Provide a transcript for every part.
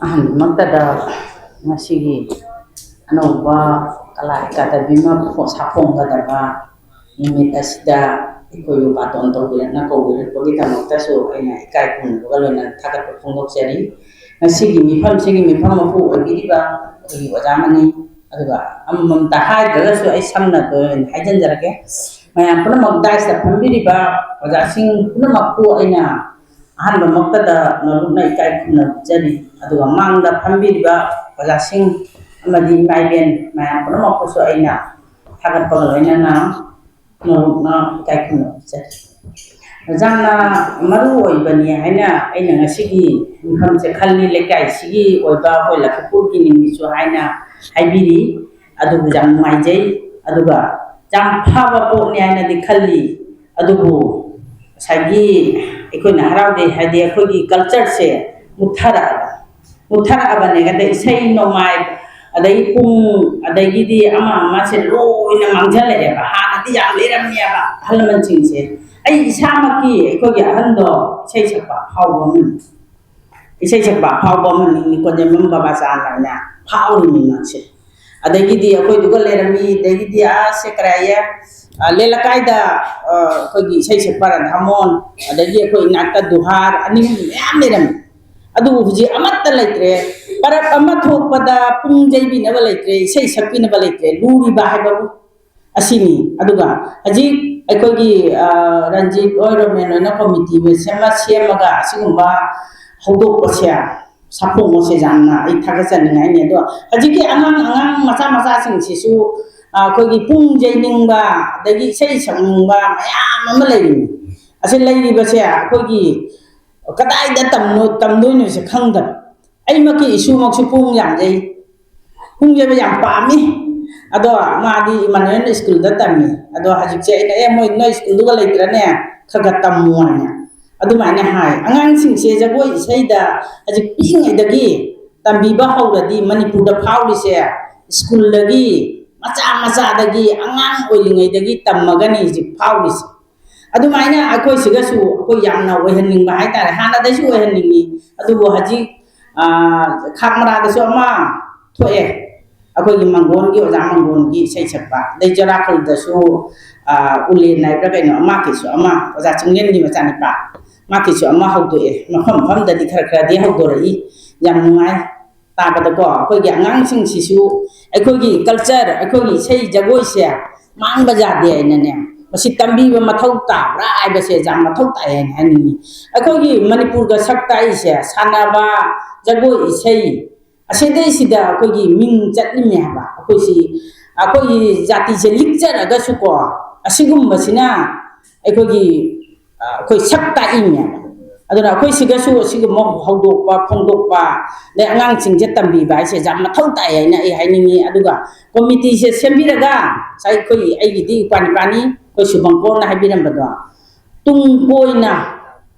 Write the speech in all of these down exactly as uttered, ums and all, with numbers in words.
ꯑꯍꯥꯟꯕꯃꯛꯇꯗ ꯉꯁꯤꯒꯤ ꯑꯅꯧꯕ ꯀꯂꯥ ꯑꯦꯀꯥꯗꯃꯤ ꯑꯃ ꯐꯣ-, ꯁꯥꯐꯣꯡꯒꯗꯕ ꯅꯨꯃꯤꯠ ꯑꯁꯤꯗ ꯑꯩꯈꯣꯏꯕꯨ ꯕꯥꯇꯣꯟ ꯇꯧꯕꯤꯔꯛꯅ ꯀꯧꯕꯤꯔꯛꯄꯒꯤꯗꯃꯛꯇꯁꯨ ꯑꯩꯅ ꯏꯀꯥꯏ ꯈꯨꯝꯅꯕꯒ ꯂꯣꯏꯅꯅ ꯊꯥꯒꯠꯄ ꯐꯣꯡꯗꯣꯛꯆꯔꯤ꯫ ꯉꯁꯤꯒꯤ ꯃꯤꯐꯝꯁꯤꯒꯤ ꯃꯤꯐꯝ ꯃꯄꯨ ꯑꯣꯏꯕꯤꯔꯤꯕ ꯑꯩꯈꯣꯏꯒꯤ ꯑꯣꯖꯥ ꯃꯅꯤ, ꯑꯗꯨꯒ ꯑꯃꯃꯝꯇ ꯍꯥꯏꯗ꯭ꯔꯒꯁꯨ ꯑꯩ ꯁꯝꯅ ꯑꯣꯏꯅ ꯍꯥꯏꯖꯤꯟꯖꯔꯒꯦ꯫ ꯃꯌꯥꯝ ꯄꯨꯝꯅꯃꯛ ꯗꯥꯏꯁꯇ ꯐꯝꯕꯤꯔꯤꯕ ꯑꯣꯖꯥꯁꯤꯡ ꯄꯨꯝꯅꯃꯛꯄꯨ ꯑꯩꯅ ꯑꯍꯥꯟꯕꯃꯛꯇꯗ ꯅꯣꯂꯨꯛꯅ ꯏꯀꯥꯏ ꯈꯨꯝꯅꯖꯔꯤ꯫ ꯑꯗꯨꯒ ꯃꯥꯡꯗ ꯐꯝꯕꯤꯔꯤꯕ ꯑꯣꯖꯥꯁꯤꯡ ꯑꯃꯗꯤ ꯏꯃꯥ ꯏꯕꯦꯟ ꯃꯌꯥꯝ ꯄꯨꯝꯅꯃꯛꯄꯨꯁꯨ ꯑꯩꯅ ꯊꯥꯒꯠꯄꯒ ꯂꯣꯏꯅꯅ ꯅꯣꯂꯨꯛꯅ ꯏꯀꯥꯏ ꯈꯨꯝꯅꯖꯔꯤ꯫ ꯑꯣꯖꯥꯅ ꯃꯔꯨ ꯑꯣꯏꯕꯅꯤ ꯍꯥꯏꯅ ꯑꯩꯅ ꯉꯁꯤꯒꯤ ꯃꯤꯐꯝꯁꯦ ꯈꯜꯂꯤ꯫ ꯂꯩꯀꯥꯏꯁꯤꯒꯤ ꯑꯣꯏꯕ ꯑꯩꯈꯣꯏ ꯂꯐꯨꯀꯨꯔꯒꯤ ꯅꯤꯡꯉꯤꯁꯨ ꯍꯥꯏꯅ ꯍꯥꯏꯕꯤꯔꯤ꯫ ꯑꯗꯨꯕꯨ ꯌꯥꯝ ꯅꯨꯡꯉꯥꯏꯖꯩ꯫ ꯑꯗꯨꯒ ꯌꯥꯝ ꯐꯕ ꯄꯣꯠꯅꯤ ꯍꯥꯏꯅꯗꯤ ꯈꯜꯂꯤ꯫ ꯑꯗꯨꯕꯨ ꯉꯁꯥꯏꯒꯤ ꯑꯩꯈꯣꯏꯅ ꯍꯔꯥꯎꯗꯦ ꯍꯥꯏꯗꯤ ꯑꯩꯈꯣꯏꯒꯤ ꯀꯜꯆꯔꯁꯦ ꯃꯨꯠꯊꯔꯛꯑꯕ ꯃꯨꯠꯊꯔꯛꯑꯕꯅꯦ꯫ ꯑꯗꯩ ꯏꯁꯩ ꯅꯣꯡꯃꯥꯏ, ꯑꯗꯩ ꯄꯨꯡ, ꯑꯗꯒꯤꯗꯤ ꯑꯃ ꯑꯃꯁꯦ ꯂꯣꯏꯅ ꯃꯥꯡꯁꯤꯜꯂꯛꯑꯦꯕ꯫ ꯍꯥꯟꯅꯗꯤ ꯌꯥꯝ ꯂꯩꯔꯝꯃꯦꯕ ꯑꯍꯜ ꯂꯃꯟꯁꯤꯡꯁꯦ꯫ ꯑꯩ ꯏꯁꯥꯃꯛꯀꯤ ꯑꯩꯈꯣꯏꯒꯤ ꯑꯍꯟꯗꯣ ꯏꯁꯩ ꯁꯛꯄ ꯑꯐꯥꯎꯕ ꯑꯃꯅꯤ꯫ ꯏꯁꯩ ꯁꯛꯄ ꯑꯐꯥꯎꯕ ꯑꯃꯅꯤ, ꯀꯣꯟꯖꯦꯝꯕꯝ ꯕꯕꯥꯆꯥꯟ ꯍꯥꯏꯅ ꯐꯥꯎꯔꯤꯅꯤ ꯃꯥꯁꯦ꯫ ꯑꯗꯒꯤꯗꯤ ꯑꯩꯈꯣꯏꯗꯨꯒ ꯂꯩꯔꯝꯃꯤ, ꯑꯗꯒꯤꯗꯤ ꯑꯥ ꯁꯦꯀꯔꯥꯏꯌꯦ, ꯑꯥ, ꯂꯦꯂꯀꯥꯏꯗ, ꯑꯥ, ꯑꯩꯈꯣꯏꯒꯤ ꯏꯁꯩ ꯁꯛꯄ ꯔꯥꯙꯥꯃꯣꯍꯟ, ꯑꯗꯒꯤ ꯑꯩꯈꯣꯏ ꯏꯅꯥꯛꯇ ꯗꯨꯍꯥꯔ ꯑꯅꯤ ꯑꯍꯨꯝ ꯃꯌꯥꯝ ꯂꯩꯔꯝꯃꯤ꯫ ꯑꯗꯨꯕꯨ ꯍꯧꯖꯤꯛ ꯑꯃꯠꯇ ꯂꯩꯇ꯭ꯔꯦ꯫ ꯄꯔꯕ ꯑꯃ ꯊꯣꯛꯄꯗ ꯄꯨꯡ ꯌꯩꯕꯤꯅꯕ ꯂꯩꯇ꯭ꯔꯦ, ꯏꯁꯩ ꯁꯛꯄꯤꯅꯕ ꯂꯩꯇ꯭ꯔꯦ꯫ ꯂꯨꯔꯤꯕ ꯍꯥꯏꯕꯕꯨ ꯑꯁꯤꯅꯤ꯫ ꯑꯗꯨꯒ ꯍꯧꯖꯤꯛ ꯑꯩꯈꯣꯏꯒꯤ, ꯑ, ꯔꯟꯖꯤꯠ ꯍꯣꯏ, ꯔꯣꯃꯦꯟ ꯍꯣꯏꯅ ꯀꯣꯃꯤꯇꯤ ꯁꯦꯝꯃ, ꯁꯦꯝꯃꯒ ꯑꯁꯤꯒꯨꯝꯕ ꯍꯧꯗꯣꯛꯄꯁꯦ, ꯁꯥꯐꯣꯡꯕꯁꯦ ꯌꯥꯝꯅ ꯑꯩ ꯊꯥꯒꯠꯆꯅꯤꯡꯉꯥꯏꯅꯤ꯫ ꯑꯗꯣ ꯍꯧꯖꯤꯛꯀꯤ ꯑꯉꯥꯡ, ꯑꯉꯥꯡ ꯃꯆꯥ ꯃꯆꯥꯁꯤꯡꯁꯤꯁꯨ, ꯑ, ꯑꯩꯈꯣꯏꯒꯤ ꯄꯨꯡ ꯌꯩꯅꯤꯡꯕ, ꯑꯗꯒꯤ ꯏꯁꯩ ꯁꯛꯅꯤꯡꯕ ꯃꯌꯥꯝ ꯑꯃ ꯂꯩꯔꯤꯅꯤ꯫ ꯑꯁꯤ ꯂꯩꯔꯤꯕꯁꯦ ꯑꯩꯈꯣꯏꯒꯤ ꯀꯗꯥꯏꯗ ꯇꯝꯅꯣ-, ꯇꯝꯗꯣꯏꯅꯣꯁꯦ ꯈꯪꯗꯕ꯫ ꯑꯩꯃꯛꯀꯤ ꯏꯁꯨꯃꯛꯁꯨ ꯄꯨꯡ ꯌꯥꯝ ꯌꯩ, ꯄꯨꯡ ꯌꯩꯕ ꯌꯥꯝ ꯄꯥꯝꯃꯤ꯫ ꯑꯗꯣ ꯃꯥꯗꯤ ꯏꯃꯥꯅꯨꯑꯦꯜ ꯁ꯭ꯀꯨꯜꯗ ꯇꯝꯃꯤ꯫ ꯑꯗꯣ ꯍꯧꯖꯤꯛꯁꯦ ꯑꯩꯅ, "ꯑꯦ, ꯃꯣꯏ ꯅꯣꯏ ꯁ꯭ꯀꯨꯜꯗꯨꯒ ꯂꯩꯇ꯭ꯔꯅꯦ? ꯈꯔ ꯈꯔ ꯇꯝꯃꯨ" ꯍꯥꯏꯅ ꯑꯗꯨꯃꯥꯏꯅ ꯍꯥꯏ꯫ ꯑꯉꯥꯡꯁꯤꯡꯁꯦ ꯖꯒꯣꯏ ꯏꯁꯩꯗ ꯍꯧꯖꯤꯛ ꯄꯤꯛꯏꯉꯩꯗꯒꯤ ꯇꯝꯕꯤꯕ ꯍꯧꯔꯗꯤ ꯃꯅꯤꯄꯨꯔꯗ ꯐꯥꯎꯔꯤꯁꯦ ꯁ꯭ꯀꯨꯜꯗꯒꯤ, ꯃꯆꯥ ꯃꯆꯥꯗꯒꯤ, ꯑꯉꯥꯡ ꯑꯣꯏꯔꯤꯉꯩꯗꯒꯤ ꯇꯝꯃꯒꯅꯤ ꯍꯧꯖꯤꯛ ꯐꯥꯎꯔꯤꯁꯦ꯫ ꯑꯗꯨꯃꯥꯏꯅ ꯑꯩꯈꯣꯏ ꯁꯤꯒꯁꯨ ꯑꯩꯈꯣꯏ ꯌꯥꯝꯅ ꯑꯣꯏꯍꯟꯅꯤꯡꯕ ꯍꯥꯏꯇꯥꯔꯦ꯫ ꯍꯥꯟꯅꯗꯩꯁꯨ ꯑꯣꯏꯍꯟꯅꯤꯡꯉꯤ, ꯑꯗꯨꯕꯨ ꯍꯧꯖꯤꯛ ꯈꯥꯛ ꯃꯔꯥꯗꯁꯨ ꯑꯃ ꯊꯣꯛꯑꯦ, ꯑꯩꯈꯣꯏꯒꯤ ꯃꯪꯒꯣꯟꯒꯤ, ꯑꯣꯖꯥ ꯃꯪꯒꯣꯟꯒꯤ ꯏꯁꯩ ꯁꯛꯄ, ꯑꯗꯩ ꯆꯨꯔꯥꯈꯣꯜꯗꯁꯨ ꯎꯂꯦꯟ ꯍꯥꯏꯕ꯭ꯔꯥ ꯀꯩꯅꯣ, ꯃꯥꯒꯤꯁꯨ ꯑꯃ, ꯑꯣꯖꯥ ꯆꯤꯡꯂꯦꯟꯒꯤ ꯃꯆꯥꯅꯤꯄꯥ, ꯃꯥꯒꯤꯁꯨ ꯑꯃ ꯍꯧꯗꯣꯛꯑꯦ꯫ ꯃꯐꯝ ꯃꯐꯝꯗꯗꯤ ꯈꯔ ꯈꯔꯗꯤ ꯍꯧꯗꯣꯔꯛꯏ꯫ ꯌꯥꯝ ꯅꯨꯡꯉꯥꯏ ꯇꯥꯕꯗꯀꯣ꯫ ꯑꯩꯈꯣꯏꯒꯤ ꯑꯉꯥꯡꯁꯤꯡꯁꯤꯁꯨ ꯑꯩꯈꯣꯏꯒꯤ ꯀꯜꯆꯔ, ꯑꯩꯈꯣꯏꯒꯤ ꯏꯁꯩ ꯖꯒꯣꯏꯁꯦ ꯃꯥꯡꯕ ꯌꯥꯗꯦ ꯍꯥꯏꯅꯅꯦ, ꯃꯁꯤ ꯇꯝꯕꯤꯕ ꯃꯊꯧ ꯇꯥꯕ꯭ꯔꯥ ꯍꯥꯏꯕꯁꯦ ꯌꯥꯝ ꯃꯊꯧ ꯇꯥꯏ ꯍꯥꯏꯅ ꯍꯥꯏꯅꯤꯡꯉꯤ꯫ ꯑꯩꯈꯣꯏꯒꯤ ꯃꯅꯤꯄꯨꯔꯒ ꯁꯛ ꯇꯥꯛꯏꯁꯦ ꯁꯥꯟꯅꯕ, ꯖꯒꯣꯏ, ꯏꯁꯩ, ꯑꯁꯤꯗꯩꯁꯤꯗ ꯑꯩꯈꯣꯏꯒꯤ ꯃꯤꯡ ꯆꯠꯂꯤꯅꯦ ꯍꯥꯏꯕ꯫ ꯑꯩꯈꯣꯏꯁꯤ, ꯑꯩꯈꯣꯏꯒꯤ ꯖꯥꯇꯤꯁꯦ ꯂꯤꯛꯆꯔꯒꯁꯨꯀꯣ, ꯑꯁꯤꯒꯨꯝꯕꯁꯤꯅ ꯑꯩꯈꯣꯏꯒꯤ ꯑꯩꯈꯣꯏ ꯁꯛ ꯇꯥꯛꯏꯅꯦꯕ꯫ ꯑꯗꯨꯅ ꯑꯩꯈꯣꯏ ꯁꯤꯗꯁꯨ ꯑꯁꯤꯒꯨꯝꯕ ꯍꯧꯗꯣꯛꯄ, ꯐꯣꯡꯗꯣꯛꯄ, ꯑꯗꯩ ꯑꯉꯥꯡꯁꯤꯡꯁꯦ ꯇꯝꯕꯤꯕ ꯍꯥꯏꯁꯦ ꯌꯥꯝ ꯃꯊꯧ ꯇꯥꯏ ꯍꯥꯏꯅ ꯑꯩ ꯍꯥꯏꯅꯤꯡꯉꯤ꯫ ꯑꯗꯨꯒ ꯀꯣꯃꯤꯇꯤꯁꯦ ꯁꯦꯝꯕꯤꯔꯒ, ꯉꯁꯥꯏ ꯑꯩꯈꯣꯏ, ꯑꯩꯒꯤꯗꯤ ꯏꯄ꯭ꯋꯥ ꯅꯤꯄꯥꯅꯤ, ꯑꯩꯈꯣꯏ ꯁꯨꯕꯪꯀꯣꯔꯅ ꯍꯥꯏꯕꯤꯔꯝꯕꯗꯣ, ꯇꯨꯡ ꯀꯣꯏꯅ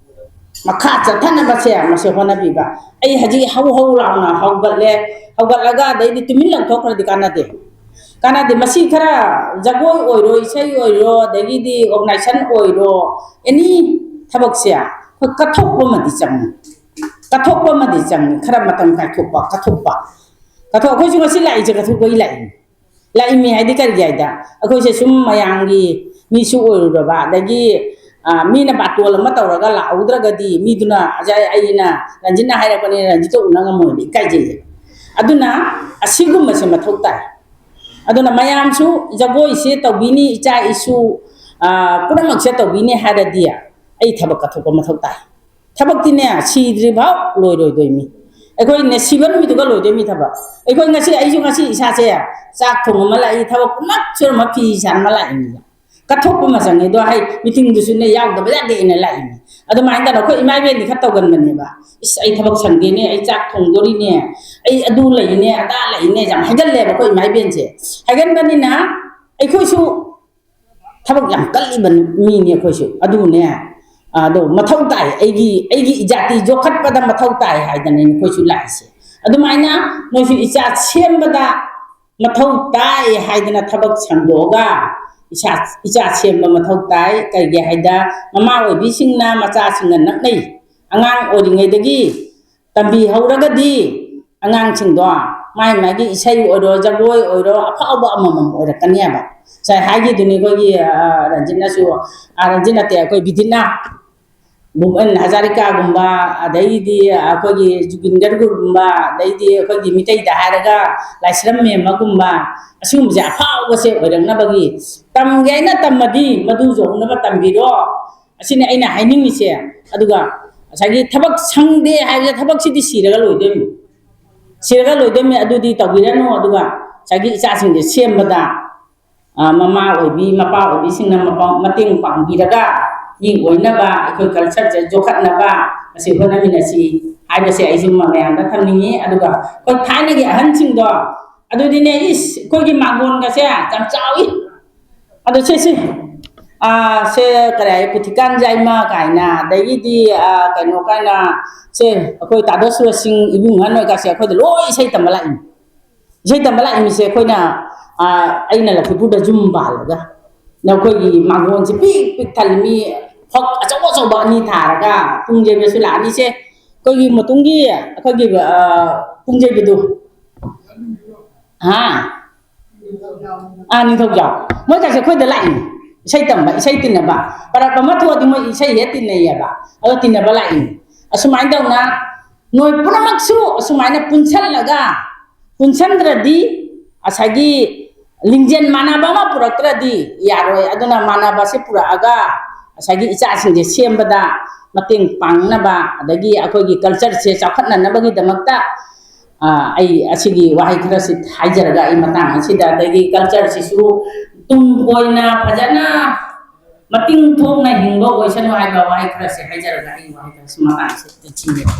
ꯃꯈꯥ ꯆꯠꯊꯅꯕꯁꯦ ꯃꯁꯤ ꯍꯣꯠꯅꯕꯤꯕ꯫ ꯑꯩ ꯍꯧꯖꯤꯛ ꯍꯧ ꯍꯧ ꯂꯥꯎꯅ ꯍꯧꯒꯠꯂꯦ, ꯍꯧꯒꯠꯂꯒ ꯑꯗꯩꯗꯤ ꯇꯨꯃꯤꯟ ꯂꯧꯊꯣꯛꯈ꯭ꯔꯗꯤ ꯀꯥꯟꯅꯗꯦ꯫ ꯀꯥꯟꯅꯗꯦ꯫ ꯃꯁꯤ ꯈꯔ ꯖꯒꯣꯏ ꯑꯣꯏꯔꯣ, ꯏꯁꯩ ꯑꯣꯏꯔꯣ, ꯑꯗꯒꯤꯗꯤ ꯑꯣꯔꯒꯅꯥꯏꯖꯦꯁꯟ ꯑꯣꯏꯔꯣ, ꯑꯦꯅꯤ ꯊꯕꯛꯁꯦ ꯑꯩꯈꯣꯏ ꯀꯠꯊꯣꯛꯄ ꯑꯃꯗꯤ ꯆꯪꯉꯤ꯫ ꯀꯠꯊꯣꯛꯄ ꯑꯃꯗꯤ ꯆꯪꯉꯤ꯫ ꯈꯔ ꯃꯇꯝ ꯀꯥꯏꯊꯣꯛꯄ, ꯀꯠꯊꯣꯛꯄ꯫ ꯀꯠꯊꯣꯛ-, ꯑꯩꯈꯣꯏꯁꯨ ꯉꯁꯤ ꯂꯥꯛꯏꯁꯦ ꯀꯠꯊꯣꯛꯄꯒꯤ ꯂꯥꯛꯏꯅꯤ꯫ ꯂꯥꯛꯏꯃꯤ ꯍꯥꯏꯗꯤ ꯀꯔꯤꯒꯤ ꯍꯥꯏꯗ, ꯑꯩꯈꯣꯏꯁꯦ ꯁꯨꯝ ꯃꯌꯥꯝꯒꯤ ꯃꯤꯁꯨ ꯑꯣꯏꯔꯨꯔꯕ, ꯑꯗꯒꯤ, ꯑ, ꯃꯤꯅ ꯕꯥꯇꯣꯟ ꯑꯃ ꯇꯧꯔꯒ ꯂꯥꯛꯍꯧꯗ꯭ꯔꯒꯗꯤ ꯃꯤꯗꯨꯅ, ꯑꯖ-, ꯑꯩꯅ, ꯔꯟꯖꯤꯠꯅ ꯍꯥꯏꯔꯛꯄꯅꯦ, ꯔꯟꯖꯤꯠꯇ ꯎꯅ ꯉꯝꯃꯣꯏꯕ, ꯏꯀꯥꯏꯖꯩꯌꯦ꯫ ꯑꯗꯨꯅ ꯑꯁꯤꯒꯨꯝꯕꯁꯦ ꯃꯊꯧ ꯇꯥꯏ꯫ ꯑꯗꯨꯅ ꯃꯌꯥꯝꯁꯨ ꯖꯒꯣꯏꯁꯦ ꯇꯧꯕꯤꯅꯤ, ꯏꯆꯥ ꯏꯁꯨ, ꯑ, ꯄꯨꯝꯅꯃꯛꯁꯦ ꯇꯧꯕꯤꯅꯤ ꯍꯥꯏꯔꯗꯤ ꯑꯩ ꯊꯕꯛ ꯀꯠꯊꯣꯛꯄ ꯃꯊꯧ ꯇꯥꯏ꯫ ꯊꯕꯛꯇꯤꯅꯦ, ꯁꯤꯗ꯭ꯔꯤꯐꯥꯎ ꯂꯣꯏꯔꯣꯏꯗꯣꯏꯅꯤ꯫ ꯑꯩꯈꯣꯏꯅꯦ, ꯁꯤꯕ ꯅꯨꯃꯤꯠꯇꯨꯒ ꯂꯣꯏꯗꯣꯏꯅꯤ ꯊꯕꯛ꯫ ꯑꯩꯈꯣꯏ ꯉꯁꯤ, ꯑꯩꯁꯨ ꯉꯁꯤ ꯏꯁꯥꯁꯦ ꯆꯥꯛ ꯊꯣꯡꯉꯝꯃ ꯂꯥꯛꯏ, ꯊꯕꯛ ꯄꯨꯝꯅꯃꯛ ꯁꯨꯔꯝꯃ ꯐꯤ ꯁꯥꯔꯝꯃ ꯂꯥꯛꯏꯅꯦꯕ꯫ ꯀꯠꯊꯣꯛꯄ ꯑꯃ ꯆꯪꯉꯤ꯫ ꯑꯗꯣ ꯍꯥꯏ, ꯃꯤꯇꯤꯡꯗꯨꯁꯨꯅꯦ, ꯌꯥꯎꯗꯕ ꯌꯥꯗꯦ ꯑꯩꯅ ꯂꯥꯛꯏꯅꯤ꯫ ꯑꯗꯨꯃꯥꯏꯅ ꯇꯧꯗꯅ ꯑꯩꯈꯣꯏ ꯏꯃꯥ ꯏꯕꯦꯟꯗꯤ ꯈꯔ ꯇꯧꯒꯟꯕꯅꯦꯕ꯫ "ꯏꯁ, ꯑꯩ ꯊꯕꯛ ꯁꯪꯗꯦꯅꯦ, ꯑꯩ ꯆꯥꯛ ꯊꯣꯡꯗꯣꯔꯤꯅꯦ, ꯑꯩ ꯑꯗꯨ ꯂꯩꯅꯦ, ꯑꯗꯥ ꯂꯩꯅꯦ", ꯌꯥꯝ ꯍꯥꯏꯒꯜꯂꯦꯕ ꯑꯩꯈꯣꯏ ꯏꯃꯥ ꯏꯕꯦꯟꯁꯦ꯫ ꯍꯥꯏꯒꯟꯕꯅꯤꯅ ꯑꯩꯈꯣꯏꯁꯨ ꯊꯕꯛ ꯌꯥꯝ ꯀꯜꯂꯤꯕ ꯃꯤꯅꯤ ꯑꯩꯈꯣꯏꯁꯨ꯫ ꯑꯗꯨꯅꯦ, ꯑꯗꯣ ꯃꯊꯧ ꯇꯥꯏ, ꯑꯩꯒꯤ, ꯑꯩꯒꯤ ꯏꯖꯥꯇꯤ ꯌꯣꯛꯈꯠꯄꯗ ꯃꯊꯧ ꯇꯥꯏ ꯍꯥꯏꯗꯅ ꯑꯩꯈꯣꯏꯁꯨ ꯂꯥꯛꯏꯁꯦ꯫ ꯑꯗꯨꯃꯥꯏꯅ ꯅꯣꯏꯁꯨ ꯏꯆꯥ ꯁꯦꯝꯕꯗ ꯃꯊꯧ ꯇꯥꯏ ꯍꯥꯏꯗꯅ ꯊꯕꯛ ꯁꯟꯗꯣꯛꯑꯒ ꯏꯆꯥ, ꯏꯆꯥ ꯁꯦꯝꯕ ꯃꯊꯧ ꯇꯥꯏ꯫ ꯀꯩꯒꯤ ꯍꯥꯏꯗ, ꯃꯃꯥ ꯑꯣꯏꯕꯤꯁꯤꯡꯅ ꯃꯆꯥꯁꯤꯡꯒ ꯅꯛꯅꯩ꯫ ꯑꯉꯥꯡ ꯑꯣꯏꯔꯤꯉꯩꯗꯒꯤ ꯇꯝꯕꯤꯍꯧꯔꯒꯗꯤ ꯑꯉꯥꯡꯁꯤꯡꯗꯣ ꯃꯥꯏ ꯃꯥꯒꯤ ꯏꯁꯩ ꯑꯣꯏꯔꯣ, ꯖꯒꯣꯏ ꯑꯣꯏꯔꯣ, ꯑꯐꯥꯎꯕ ꯑꯃꯃꯝ ꯑꯣꯏꯔꯛꯀꯅꯦꯕ꯫ ꯉꯁꯥꯏ ꯍꯥꯏꯈꯤꯗꯨꯅꯤ ꯑꯩꯈꯣꯏꯒꯤ, ꯑ, ꯔꯟꯖꯤꯠꯅꯁꯨ, ꯑ, ꯔꯟꯖꯤꯠ ꯅꯠꯇꯦ, ꯑꯩꯈꯣꯏ ꯕꯤꯗꯤꯠꯅ, ꯚꯨꯄꯦꯟ ꯍꯖꯥꯔꯤꯀꯥꯒꯨꯝꯕ, ꯑꯗꯩꯗꯤ ꯑꯩꯈꯣꯏꯒꯤ ꯖꯨꯕꯤꯟ ꯒꯔꯒꯨꯝꯕ, ꯑꯗꯩꯗꯤ ꯑꯩꯈꯣꯏꯒꯤ ꯃꯤꯇꯩꯗ ꯍꯥꯏꯔꯒ ꯂꯥꯏꯁ꯭ꯔꯝ ꯃꯦꯝꯃꯒꯨꯝꯕ, ꯑꯁꯤꯒꯨꯝꯕꯁꯦ ꯑꯐꯥꯎꯕꯁꯦ ꯑꯣꯏꯔꯛꯅꯕꯒꯤ ꯇꯝꯒꯦ ꯍꯥꯏꯅ ꯇꯝꯃꯗꯤ ꯃꯗꯨ ꯌꯧꯅꯕ ꯇꯝꯕꯤꯔꯣ꯫ ꯑꯁꯤꯅꯤ ꯑꯩꯅ ꯍꯥꯏꯅꯤꯡꯉꯤꯁꯦ꯫ ꯑꯗꯨꯒ ꯉꯁꯥꯏꯒꯤ ꯊꯕꯛ ꯁꯪꯗꯦ ꯍꯥꯏꯕꯗ ꯊꯕꯛꯁꯤꯗꯤ ꯁꯤꯔꯒ ꯂꯣꯏꯗꯣꯏꯅꯤ꯫ ꯁꯤꯔꯒ ꯂꯣꯏꯗꯣꯏꯅꯤ, ꯑꯗꯨꯗꯤ ꯇꯧꯕꯤꯔꯅꯨ꯫ ꯑꯗꯨꯒ ꯉꯁꯥꯏꯒꯤ ꯏꯆꯥꯁꯤꯡꯁꯦ ꯁꯦꯝꯕꯗ, ꯑ, ꯃꯃꯥ ꯑꯣꯏꯕꯤ, ꯃꯄꯥ ꯑꯣꯏꯕꯤꯁꯤꯡꯅ ꯃꯄꯥ-, ꯃꯇꯦꯡ ꯄꯥꯡꯕꯤꯔꯒ ꯃꯤ ꯑꯣꯏꯅꯕ, ꯑꯩꯈꯣꯏ cultureꯁꯦ ꯌꯣꯛꯈꯠꯅꯕ ꯃꯁꯤ ꯍꯣꯠꯅꯃꯤꯟꯅꯁꯤ ꯍꯥꯏꯕꯁꯦ ꯑꯩꯁꯨ ꯃꯌꯥꯝꯗ ꯊꯝꯅꯤꯡꯉꯤ꯫ ꯑꯗꯨꯒ ꯑꯩꯈꯣꯏ ꯊꯥꯏꯅꯒꯤ ꯑꯍꯟꯁꯤꯡꯗꯣ, ꯑꯗꯨꯗꯤꯅꯦ, ꯏꯁ, ꯑꯩꯈꯣꯏꯒꯤ ꯃꯥꯡꯒꯣꯟꯒꯁꯦ ꯌꯥꯝ ꯆꯥꯎꯏ꯫ ꯑꯗꯣ ꯁꯦ, ꯁꯦ, ꯑꯥ, ꯁꯦ, ꯀꯔꯤ ꯍꯥꯏ, ꯀꯨꯊꯤꯀꯥꯟ ꯌꯥꯏꯃ ꯀꯥꯏꯅ, ꯑꯗꯒꯤꯗꯤ, ꯑꯥ, ꯀꯩꯅꯣ ꯀꯥꯏꯅ, ꯁꯦ, ꯑꯩꯈꯣꯏ ꯇꯥꯗꯣ ꯁꯨꯔꯖ ꯁꯤꯡ ꯏꯕꯨꯡ ꯑꯍꯟ ꯑꯣꯏꯀꯥꯁꯦ ꯑꯩꯈꯣꯏꯗ ꯂꯣꯏ ꯏꯁꯩ ꯇꯝꯕ ꯂꯥꯛꯏꯅꯤ꯫ ꯏꯁꯩ ꯇꯝꯕ ꯂꯥꯛꯏ ꯃꯤꯁꯦ ꯑꯩꯈꯣꯏꯅ, ꯑ, ꯑꯩꯅ ꯂꯐꯨꯄꯨꯔꯗ ꯌꯨꯝ ꯄꯥꯜꯂꯒ ꯅꯈꯣꯏꯒꯤ ꯃꯥꯡꯒꯣꯟꯁꯦ ꯄꯤꯛ ꯄꯤꯛ ꯊꯜꯂꯤ, ꯃꯤ ꯐꯛ ꯑꯆꯧ ꯑꯆꯧꯕ ꯑꯅꯤ ꯊꯥꯔꯒ ꯄꯨꯡ ꯌꯩꯕꯁꯨ ꯂꯥꯛꯑꯅꯤꯁꯦ꯫ ꯑꯩꯈꯣꯏꯒꯤ ꯃꯇꯨꯡꯒꯤ ꯑꯩꯈꯣꯏꯒꯤ, ꯑ, ꯄꯨꯡ ꯌꯩꯕꯗꯨ, ꯍꯥ? ꯑꯥ, ꯅꯤꯡꯊꯧꯖꯥꯎ꯫ ꯃꯣꯏ ꯀꯩꯁꯦ ꯑꯩꯈꯣꯏꯗ ꯂꯥꯛꯏꯅꯤ꯫ ꯏꯁꯩ ꯇꯝꯕ, ꯏꯁꯩ ꯇꯤꯟꯅꯕ꯫ ꯄꯔꯕ ꯑꯃ ꯊꯣꯛꯑꯗꯤ ꯃꯣꯏ ꯏꯁꯩ ꯍꯦꯛ ꯇꯤꯟꯅꯩꯌꯦꯕ꯫ ꯑꯗꯣ ꯇꯤꯟꯅꯕ ꯂꯥꯛꯏꯅꯤ꯫ ꯑꯁꯨꯃꯥꯏꯅ ꯇꯧꯅ ꯅꯣꯏ ꯄꯨꯝꯅꯃꯛꯁꯨ ꯑꯁꯨꯃꯥꯏꯅ ꯄꯨꯟꯁꯜꯂꯒ, ꯄꯨꯟꯁꯟꯗ꯭ꯔꯗꯤ ꯉꯁꯥꯏꯒꯤ ꯂꯤꯡꯖꯦꯜ ꯃꯥꯟꯅꯕ ꯑꯃ ꯄꯨꯔꯛꯇ꯭ꯔꯗꯤ ꯌꯥꯔꯣꯏ꯫ ꯑꯗꯨꯅ ꯃꯥꯟꯅꯕꯁꯦ ꯄꯨꯔꯛꯑꯒ ꯉꯁꯥꯏꯒꯤ ꯏꯆꯥꯁꯤꯡꯁꯦ ꯁꯦꯝꯕꯗ ꯃꯇꯦꯡ ꯄꯥꯡꯅꯕ, ꯑꯗꯒꯤ ꯑꯩꯈꯣꯏꯒꯤ cultureꯁꯦ ꯆꯥꯎꯈꯠꯅꯅꯕꯒꯤꯗꯃꯛꯇ, ꯑ, ꯑꯩ ꯑꯁꯤꯒꯤ ꯋꯥꯍꯩ ꯈꯔꯁꯤ ꯍꯥꯏꯖꯔꯒ ꯑꯩ ꯃꯇꯥꯡ ꯑꯁꯤꯗ, ꯑꯗꯒꯤ cultureꯁꯤꯁꯨ ꯇꯨꯡ ꯀꯣꯏꯅ ꯐꯖꯅ ꯃꯇꯤꯡ ꯊꯣꯛꯅ ꯍꯤꯡꯕ ꯑꯣꯏꯁꯅꯨ ꯍꯥꯏꯕ ꯋꯥꯍꯩ ꯈꯔꯁꯤ ꯍꯥꯏꯖꯔꯒ ꯑꯩ ꯋꯥꯍꯩ ꯈꯔꯁꯤ ꯃꯇꯥꯡ ꯑꯁꯤꯗ ꯊꯤꯡꯖꯒꯦ꯫